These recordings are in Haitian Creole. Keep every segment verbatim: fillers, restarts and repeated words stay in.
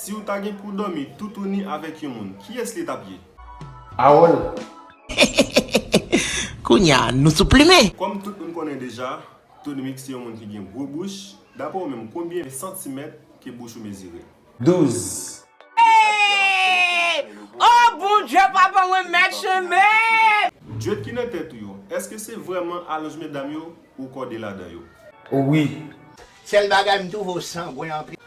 Si w ta gen pou dòmi toutouni avèk yon moun, kiyès li t ap ye? Harold. Kounye a, nou sou plimen. Kòm tout moun konnen deja, Tony Mix se yon moun ki gen gwo bouch. Daprè w menm, konbyen santimèt ke bouch ou mezire? Douz. Oh Bondye papa mwen mèt chemen. Djwèt ki nan tèt ou yo, èske se vrèman alonj medam yo ou kòde ladan yo? Wi. Sèl bagay m twouve w sangwen anpil.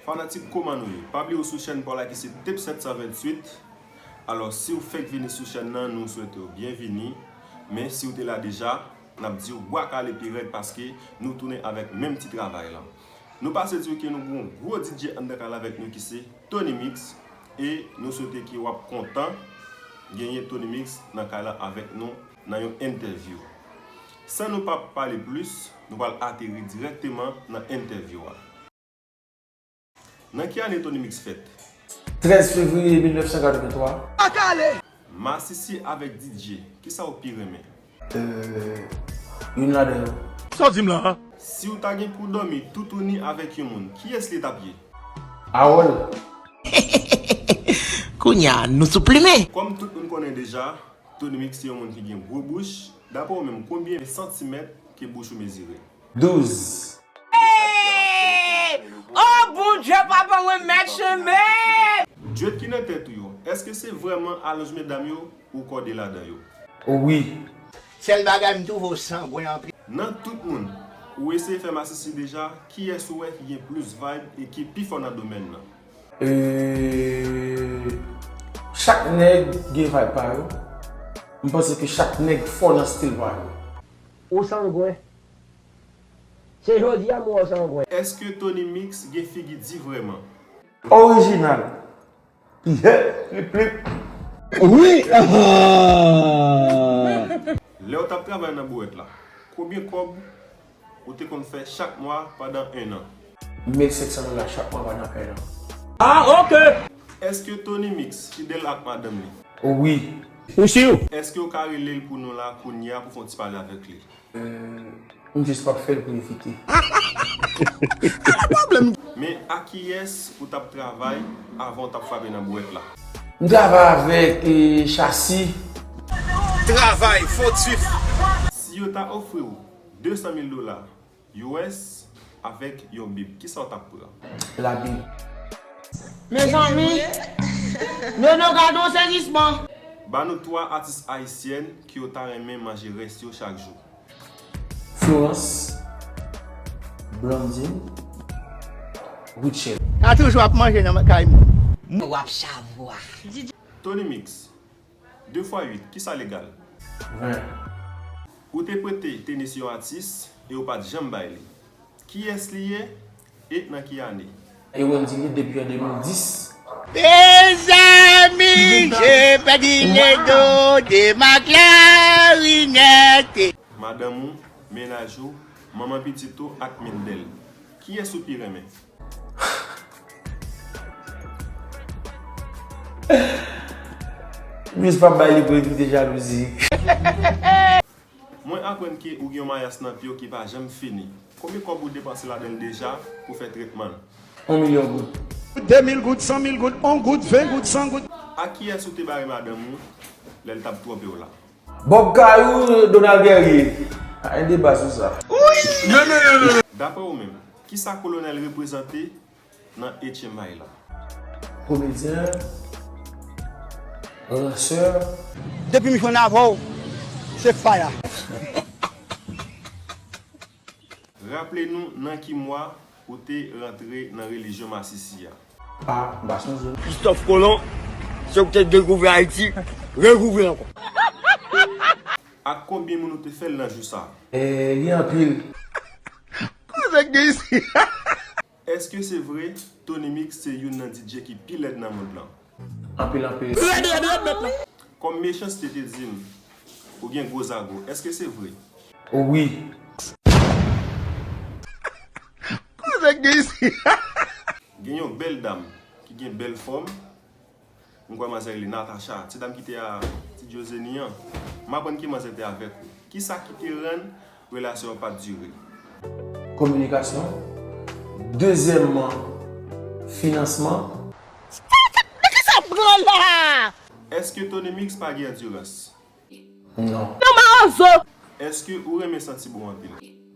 Fanatik, kòman nou ye? Pa bliye w sou chèn pa w la ki se Tep sèt san venntuit. Alò, si w fèk vini sou chèn nan, nou swete w byenvini. Men si w te la deja, n ap di w bwa kale pi rèd paske nou tounen avèk menm ti travay lan. Nou pase di w ke nou gen yon gwo D J anndan kay la avèk nou ki se Tony Mix. E nou swete ke w ap kontan genyen Tony Mix nan kay la avèk nou nan yon entèvyou. San nou pa pale plis, nou pral ateri dirèkteman nan entèvyou a. Nan ki ane Tony Mix fèt? Trèz fevriye mil nèf san katrevenntwa. Masisi avèk D J, kisa w pi renmen? Euh, youn ladan yo. Sa w di m la a? Si w ta gen pou dòmi toutouni avèk yon moun, kiyès li t ap ye? Harold. Kounye a, nou sou plimen. Kòm tout moun konnen deja, Tony Mix se yon moun ki gen gwo bouch. Daprè w menm, konbyen santimèt ke bouch ou mezire? Douz. Oh Bondye papa mwen mèt chemen. Djwèt ki nan tèt ou yo, èske se vrèman alonj medam yo ou kòde ladan yo? Wi. Sèl bagay m twouve w sangwen anpil. Nan tout moun ou eseye fè masisi deja, kiyès ou wè ki gen plis vibe e ki pi fò nan domèn nan? Euh, chak nèg gen vibe pa yo. M panse ke chak nèg fò nan stil pa yo. Ou sangwen. Se jodi a m wè w sangwen. Èske Tony Mix gen figi di vrèman? Orijinal. Pihè, plip plip. Wi. Lè w t ap travay nan bouwèt la, konbyen kòb ou te konn fè chak mwa pandan en an? Mil senk san dola chak mwa pandan en an. Ah, ok. Èske Tony Mix fidèl ak madanm li? Wi. Ou si? Èske w ka rele l pou nou la kounye a pou fè yon ti pale avèk li? M jis p ap fè l pou evite. Men ak kiyès ou t ap travay avan w t ap frape nan bouwèt la? M travay avèk eh, Chasi. Travay fòtif. Si yo ta ofri w de san mil dola U S avèk yon bib, kisa w t ap pran? Labib. Mezanmi. Nono gade yon sezisman. Ba nou twa atis ayisyèn ke w ta renmen manje rès yo chak jou. Florence, Blondine, Rutshelle. A toujou ap manje nan kay moun. W ap chavwa. Tony Mix, de fwa uit, kisa legal? Ven. Ou te prete tenis yon atis e ou pa t janm bay li. Kiyès li ye e nan ki ane? E Wendy li depi an de mil dis. Mezanmi, je pèdi le do de ma clarinette. Madanm ou, mennaj ou, manman pitit ou ak Mindel. Kiyès ou pi renmen? M jis p ap bay li pou evite jalouzi. Mwen aprann ke ou gen yon mayas nan pye w ki pa janm fini. Konbyen kòb ou depanse ladan l deja pou fè tretman l? Yon milyon goud. De mil goud, san mil goud, yon goud, ven goud, san goud. Ak kiyès ou te bare madanm ou lè l t ap twonpe w la? Bob Kayou, Donald Guerrier. Pa gen deba sou sa. Daprè ou menm, kisa Kolonèl reprezante nan H M I la? Komedyen, ransè. Depi m jwenn avè w, se faya. Raple nou nan ki mwa ou te rantre nan relijyon masisi a? A, m pa sonje. Christophe Colomb, se ou ki te dekouvri Ayiti, rekouvri l ankò. Ak konbyen moun ou te fè l nan jou sa? E, li anpil. Koze k gen isi? Èske se vre Tony Mix se youn nan D J ki pi lèd nan mond lan? Anpil, anpil. Kòm Mechanste te di m, ou gen gwo zago. Èske se vre? Wi. Koze k gen isi? Gen yon bèl dam ki gen bèl fòm. M kwè manzè rele Natacha, ti dam ki te a ti Jozeni an. M aprann ke manzè te avèk ou. Kisa ki te rann relasyon an pa t dire? Kominikasyon. Dezyèmman, finansman. Pran la! Èske Tony Mix pa gen andirans? Non. Nan mawozo! Èske ou renmen santi bon anpil?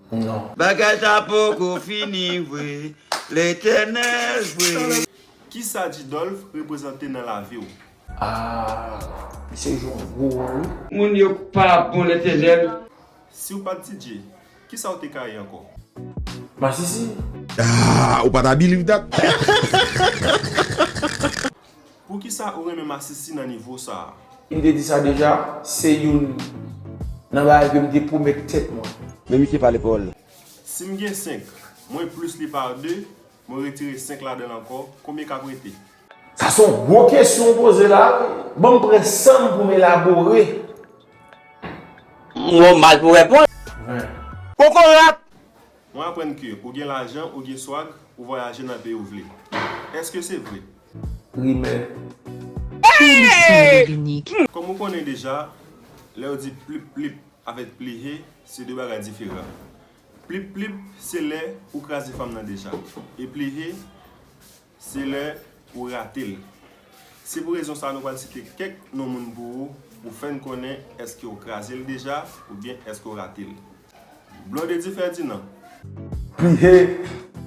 Non. Bagay sa poko fini vre, Letènèl vre. Kisa G-Dolph reprezante nan lavi w? Ah, misye jwe yon gwo wòl, wi. Moun yo pa bon, Letènèl. Si w pa t D J, kisa w te ka ye ankò? Masisi. Ah, ou pa ta believe that? Poukisa ou renmen Masisi nan nivo sa a? M te di sa deja, se youn nan bagay ke m te pwomèt tèt mwen. Men misye pale pawòl. Si m gen senk, mwen plis li pa de, mwen retire senk ladan l ankò, konbyen k ap rete? Sa se yon gwo kesyon w poze la. Ban m pran san m pou m elabore. Mwen mal pou reponn. Ven. Kokorat! Mwen aprann ke ou gen lajan, ou gen swag, ou vwayaje nan peyi ou vle. Èske se vre? Rimè. Hey! Kòm ou konnen deja, lè yo di plip plip avèk plihe, se de bagay diferan. Plip plip, se lè ou kraze fanm nan deja. E plihe, se lè ou rate l. Se pou rezon sa a nou pral site kèk non moun pou ou, pou fè n konnen èske w kraze l deja oubyen èske w rate l. Blondedy Ferdinand. Plihe.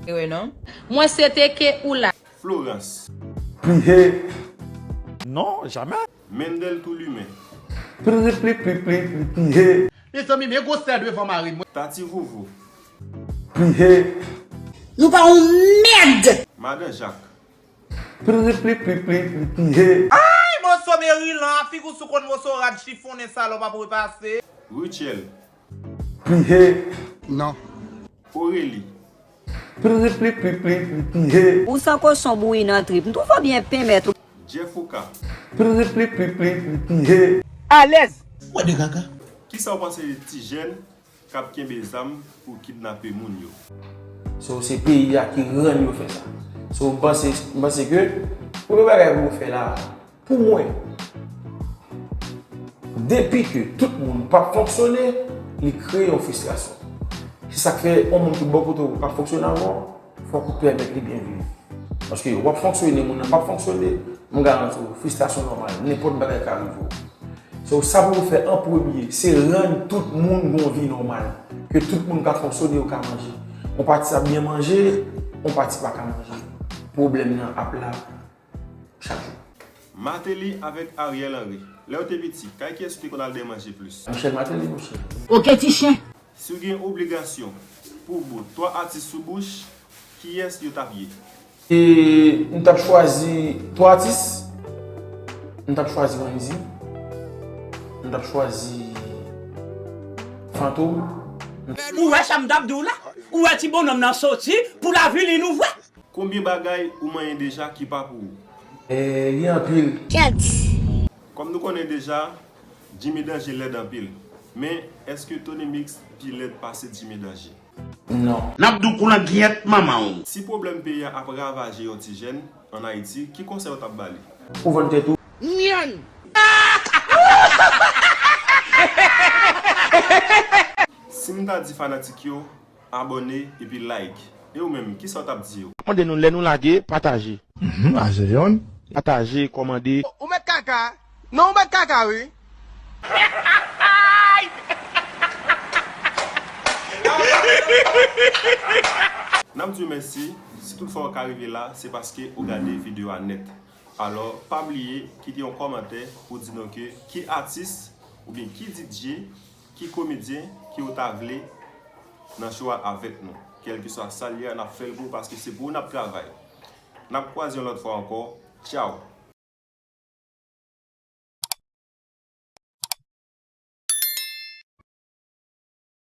Wi non. Mwen se te ke ou la. Florence. Plihe. Non, jamè. Mendel Toulimen. Pli, pli, pli, pli, pli, plihe. Mezanmi, men gwosè devan mari m. Tati Vovo. Plihe. Nou pa yon mèd! Madan Jak. Pli, pli, pli, pli, pli, plihe. Ay, moso Merilan, a figi w si w konn moso rad chifonnen salòp ap repase. Rutshelle. Plihe. Non. Aurélie. Pli, pli, pli, pli, pli, plihe. Ou san kochon bouyi nan trip. M twouve w byen pen mèt ou. Jeffouka. Pli, pli, pli, pli, pli, plihe. Alèz. Wè de gaga. Kisa w panse de ti jèn k ap kenbe zam pou kidnape moun yo? So, se peyi a ki rann yo fè sa. So, m panse, m panse ke premye bagay pou yo fè la, pou mwen, depi ke tout moun p ap fonksyone, li kreye yon fristrasyon. Se sa k fè yon moun ki bò kote w p ap fonksyone ankò, fòk ou pèmèt li byen viv. Paske w ap fonksyone, moun nan p ap fonksyone, m garanti w, fristrasyon nòmal, nenpòt bagay ka rive w. So, sa pou nou fè an premye, se rann tout moun gon vi nòmal. Ke tout moun ka fonksyone, yo ka manje. Yon pati ap byen manje, yon pati pa ka manje. Pwoblèm nan ap la chak jou. Martelly avèk Ariel Henry. Lè w te piti, kay kiyès ou te konn al dèyè manje plis? Michel Martelly, monchè. Oke, ti chen. Si w gen obligasyon pou w bout twa atis sou bouch, kiyès yo t ap ye? E, m t ap chwazi twa atis. M t ap chwazi Wendy. M t ap chwazi Fantom. Ou wè sa m t ap di w la? Ou wè ti bonnonm nan soti pou lavi li nou vre? Konbyen bagay ou manyen deja ki pa pou ou? E, gen anpil. Kèt! Kòm nou konnen deja, Jimmy Danger lèd anpil. Men, èske Tony Mix pi lèd pase Jimmy Danger? Non. N ap di w kou langyèt manman w. Si pwoblèm peyi a ap ravaje yon ti jèn ann Ayiti, ki konsèy ou t ap ba li? Ou vann tèt ou. Nyann! Si m ta di fanatik yo, abòne epi like. E ou menm, kisa w t ap di yo? Mande nou lè nou lage, pataje. Mhm, a se yonn. Pataje, kòmande. Ou mèt kaka. Non, ou mèt kaka, wi. N ap di w mèsi. Si toutfwa w ka rive la, se paske ou gade videyo a nèt. Alò, pa bliye kite yon kòmantè pou di nou ke ki atis oubyen ki D J, ki komedyen ke w ta vle nan show a avèk nou. Kèlkeswa sa l ye a, n ap fè l pou ou paske se pou ou n ap travay. N ap kwaze yon lòt fwa ankò. Tchaw!